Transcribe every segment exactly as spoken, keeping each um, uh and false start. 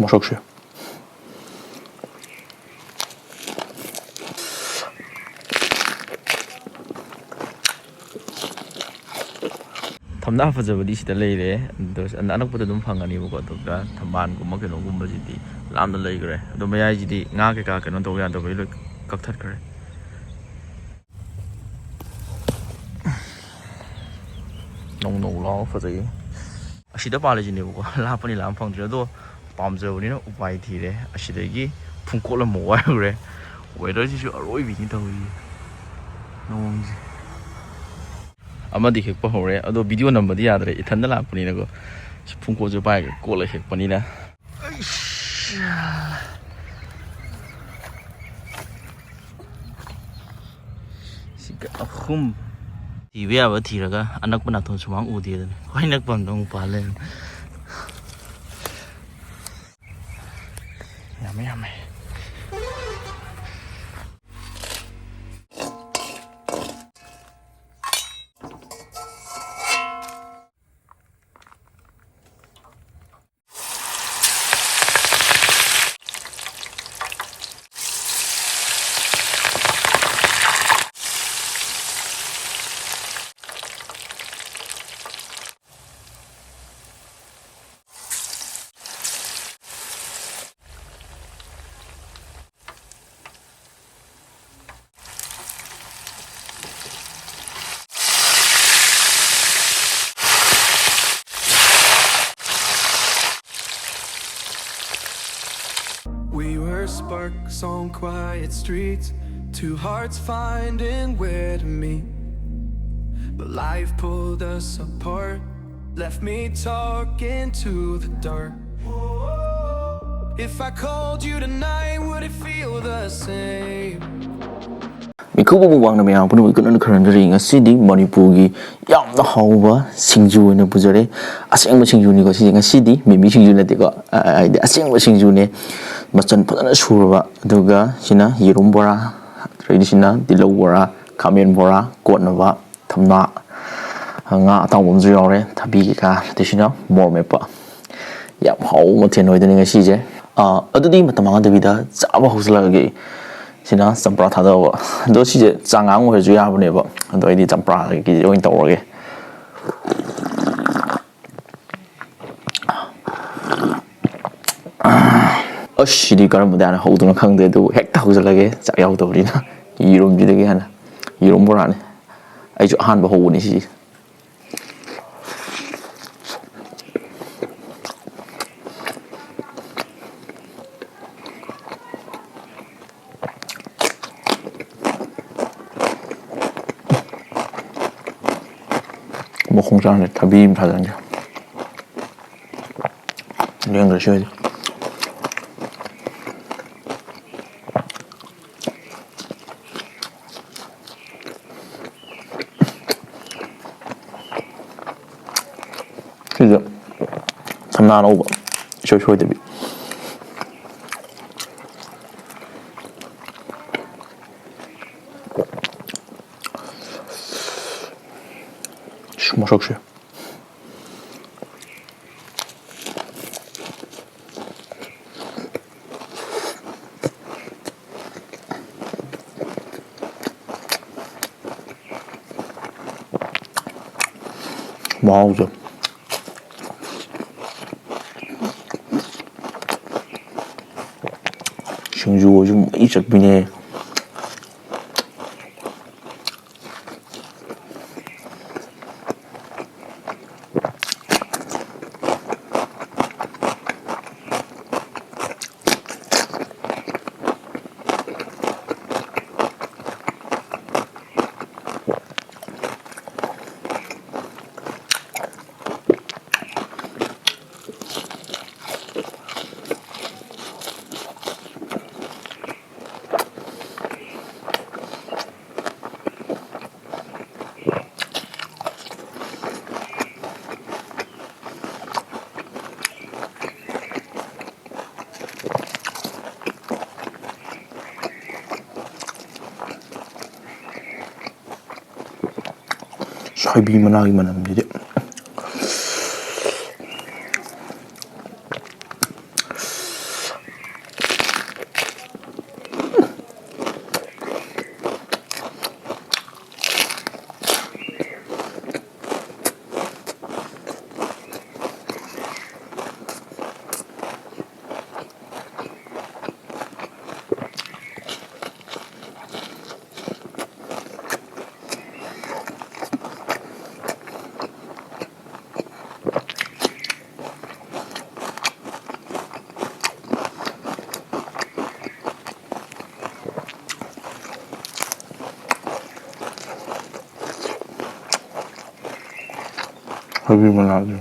ꯃꯁꯛꯁꯦ꯫ ꯊꯝꯅꯥ ꯐꯖꯕꯗꯤ ꯁꯤꯗ ꯂꯩꯔꯦ, ꯑꯗꯣ ꯑꯅꯛꯄꯗ ꯑꯗꯨꯝ ꯐꯪꯒꯅꯤꯕꯀꯣ꯫ ꯑꯗꯨꯒ ꯊꯝꯕꯥꯜꯒꯨꯝꯕ ꯀꯩꯅꯣꯒꯨꯝꯕꯁꯤꯗꯤ ꯂꯥꯞꯅ ꯂꯩꯈ꯭ꯔꯦ꯫ ꯑꯗꯣ ꯃꯌꯥꯏꯁꯤꯗꯤ ꯉꯥ ꯀꯩꯀꯥ ꯀꯩꯅꯣ ꯇꯧꯕ ꯌꯥꯗꯕꯒꯤ ꯂꯣꯏ ꯀꯛꯊꯠꯈ꯭ꯔꯦ꯫ ꯅꯧ ꯅꯧ ꯂꯥꯎ ꯐꯖꯩ꯫ ꯑꯁꯤꯗ ꯄꯥꯜꯂꯤꯁꯤꯅꯦꯕꯀꯣ, ꯂꯥꯞꯄꯅꯤ ꯂꯥꯝ ꯐꯪꯗ꯭ꯔꯦ꯫ ꯑꯗꯣ ꯄꯥꯝꯖꯕꯅꯤꯅ ꯎꯄꯥꯏ ꯊꯤꯔꯦ꯫ ꯑꯁꯤꯗꯒꯤ ꯐꯨꯡꯀꯣꯠ ꯑꯃ ꯋꯥꯏꯔꯨꯔꯦ꯫ ꯋꯦꯗꯔꯁꯤꯁꯨ ꯑꯔꯣꯏꯕꯤꯅꯤ ꯇꯧꯔꯤꯁꯦ, ꯅꯣꯡꯁꯦ꯫ ꯑꯃꯗꯤ ꯍꯦꯛꯄ ꯍꯧꯔꯦ, ꯑꯗꯣ ꯚꯤꯗꯤꯑꯣ ꯅꯝꯕꯗꯤ ꯌꯥꯗ꯭ꯔꯦ, ꯏꯊꯟꯗ ꯂꯥꯛꯄꯅꯤꯅꯀꯣ꯫ ꯐꯨꯡꯀꯣꯠꯁꯨ ꯄꯥꯏꯔꯒ ꯀꯣꯠꯂ ꯍꯦꯛꯄꯅꯤꯅ꯫ ꯁꯤꯒ ꯑꯍꯨꯝ꯫ ꯊꯤꯕ ꯌꯥꯕ ꯊꯤꯔꯒ ꯑꯅꯛꯄ ꯅꯥꯊꯣꯟ ꯁꯨꯃꯥꯡ ꯎꯗꯦꯗꯅ ꯈ꯭ꯋꯥꯏ ꯅꯛꯄ ꯑꯝꯗ ꯑꯃꯨꯛ ꯄꯥꯜ ꯂꯩꯔꯝꯃꯦ꯫ ꯌꯥꯝꯃꯦ, ꯌꯥꯝꯃꯦ꯫ We were sparks on quiet streets, two hearts finding where to meet. But life pulled us apart, left me talking to the dark. If I called you tonight, would it feel the same? ꯃꯤꯀꯨꯞ ꯑꯃ ꯋꯥꯡꯅ ꯃꯌꯥꯝ ꯄꯨꯝꯅꯃꯛ ꯏꯀꯠꯅꯅ ꯈꯔꯝꯖꯔꯤ꯫ ꯉꯁꯤꯗꯤ ꯃꯅꯤꯄꯨꯔꯒꯤ ꯌꯥꯝꯅ ꯍꯥꯎꯕ ꯁꯤꯡꯖꯨ ꯑꯣꯏꯅ ꯄꯨꯖꯔꯦ꯫ ꯑꯁꯦꯡꯕ ꯁꯤꯡꯖꯨꯅꯤꯀꯣ ꯁꯤꯁꯦ꯫ ꯉꯁꯤꯗꯤ ꯃꯤꯃꯤ ꯁꯤꯡꯖꯨ ꯅꯠꯇꯦꯀꯣ, ꯑ, ꯍꯥꯏꯗꯤ ꯑꯁꯦꯡꯕ ꯁꯤꯡꯖꯨꯅꯦ꯫ ꯃꯆꯜ ꯐꯖꯅ ꯁꯨꯔꯕ, ꯑꯗꯨꯒ ꯁꯤꯅ ꯌꯦꯔꯨꯝ ꯕꯣꯔꯥ, ꯑꯗꯩꯗꯤ ꯁꯤꯅ ꯇꯤꯜꯍꯧ ꯕꯣꯔꯥ, ꯈꯥꯃꯦꯟ ꯕꯣꯔꯥ, ꯀꯣꯠꯅꯕ ꯊꯝꯅꯥ, ꯉꯥ ꯑꯇꯥꯎꯕ ꯑꯃꯁꯨ ꯌꯥꯎꯔꯦ, ꯊꯕꯤ ꯀꯩꯀꯥ, ꯑꯗꯩ ꯁꯤꯅ ꯃꯣꯔꯣꯛ ꯃꯦꯠꯄ꯫ ꯌꯥꯝ ꯍꯥꯎꯕ ꯃꯊꯦꯜ ꯑꯣꯏꯗꯣꯏꯅꯤ ꯉꯁꯤꯁꯦ꯫ ꯑꯥ, ꯑꯗꯨꯗꯤ ꯃꯇꯝ ꯃꯥꯡꯍꯟꯗꯕꯤꯗ ꯆꯥꯕ ꯍꯧꯖꯤꯜꯂꯛꯑꯒꯦ꯫ ꯁꯤꯅ ꯆꯝꯄ꯭ꯔꯥ ꯊꯥꯗꯕ꯫ ꯑꯗꯣ ꯁꯤꯁꯦ ꯆꯉꯥꯡ ꯑꯣꯏꯔꯁꯨ ꯌꯥꯕꯅꯦꯕ꯫ ꯑꯗꯣ ꯑꯩꯗꯤ ꯆꯝꯄ꯭ꯔꯥꯒꯤ ꯑꯣꯏꯅ ꯇꯧꯔꯒꯦ꯫ ꯑꯁ, ꯁꯤꯗꯤ ꯀꯔꯝꯕꯗ ꯍꯥꯟꯅ ꯍꯧꯗꯣꯏꯅꯣ ꯈꯪꯗꯦ, ꯑꯗꯨꯕꯨ ꯍꯦꯛꯇ ꯍꯧꯖꯤꯜꯂꯒꯦ, ꯆꯥꯛ ꯌꯥꯎꯗꯕꯅꯤꯅ꯫ ꯌꯦꯔꯨꯝꯁꯤꯗꯒꯤ ꯍꯥꯟꯅ꯫ ꯌꯦꯔꯨꯝ ꯕꯣꯔꯥꯅꯤ꯫ ꯑꯩꯁꯨ ꯑꯍꯥꯟꯕ ꯍꯧꯕꯅꯤ ꯁꯤꯁꯦ꯫ ꯃꯈꯣꯡ ꯆꯥꯅ ꯊꯕꯤ ꯑꯃ ꯊꯥꯖꯟꯒꯦ꯫ ꯂꯦꯡꯗ꯭ꯔ ꯁꯤ ꯑꯣꯏꯗꯤ꯫ ꯁꯤꯁꯦ ꯊꯝꯅꯥ ꯑꯅꯧꯕ ꯏꯁꯣꯏ ꯁꯣꯏꯗꯕꯤ꯫ ꯃꯁꯛꯁꯦ꯫ ꯃꯍꯥꯎꯁꯦ꯫ ꯁꯤꯡꯖꯨ ꯑꯣꯏꯁꯨ ꯃꯩ ꯆꯠꯄꯤꯅꯦ꯫ ꯍꯩꯕꯤ ꯃꯅꯥꯒꯤ ꯃꯅꯝꯁꯤꯗꯤ꯫ ꯀꯣꯕꯤ ꯃꯅꯥꯁꯦ꯫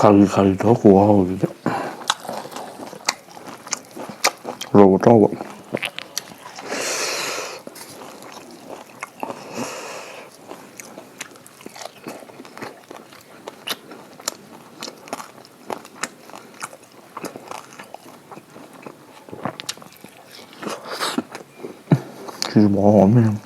ꯈꯥꯔꯤ ꯈꯥꯔꯤ ꯇꯧꯔ ꯀꯣꯛ ꯍꯧꯔꯤꯁꯦ꯫ ꯔꯧ ꯑꯇꯥꯎꯕ꯫ ꯁꯤꯁꯨ ꯃꯍꯥꯎ ꯑꯃꯅꯤ꯫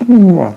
ꯎꯝ꯫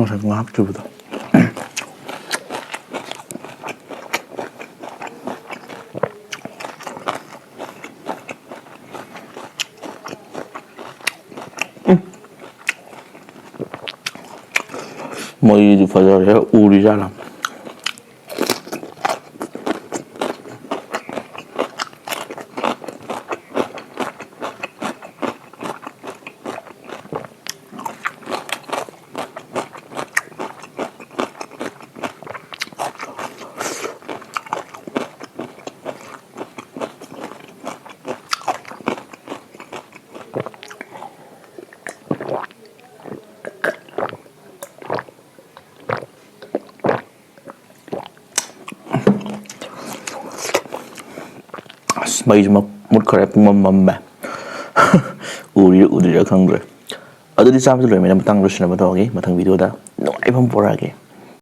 ꯉꯁꯥꯏ ꯉꯥ ꯍꯥꯞꯈꯤꯕꯗꯣ꯫ ꯃꯩꯗꯤ ꯐꯖꯔꯦ, ꯎꯔꯤꯖꯥꯠꯂ? ꯑꯁ, ꯃꯩꯁꯨ ꯃ-, ꯃꯨꯠꯈ꯭ꯔꯦ, ꯄꯨꯡꯃꯝ ꯃꯝꯃꯦ꯫ ꯎꯔꯤꯔ ꯎꯗ꯭ꯔꯤꯔ ꯈꯪꯗ꯭ꯔꯦ꯫ ꯑꯗꯨꯗꯤ ꯆꯥꯕꯁꯨ ꯂꯣꯏꯔꯃꯤꯅ ꯃꯇꯥꯡ ꯂꯣꯏꯁꯤꯟꯅꯕ ꯇꯧꯔꯒꯦ꯫ ꯃꯊꯪ ꯚꯤꯗꯤꯑꯣꯗ ꯅꯨꯡꯉꯥꯏꯕ ꯑꯃ ꯄꯨꯔꯛꯑꯒꯦ꯫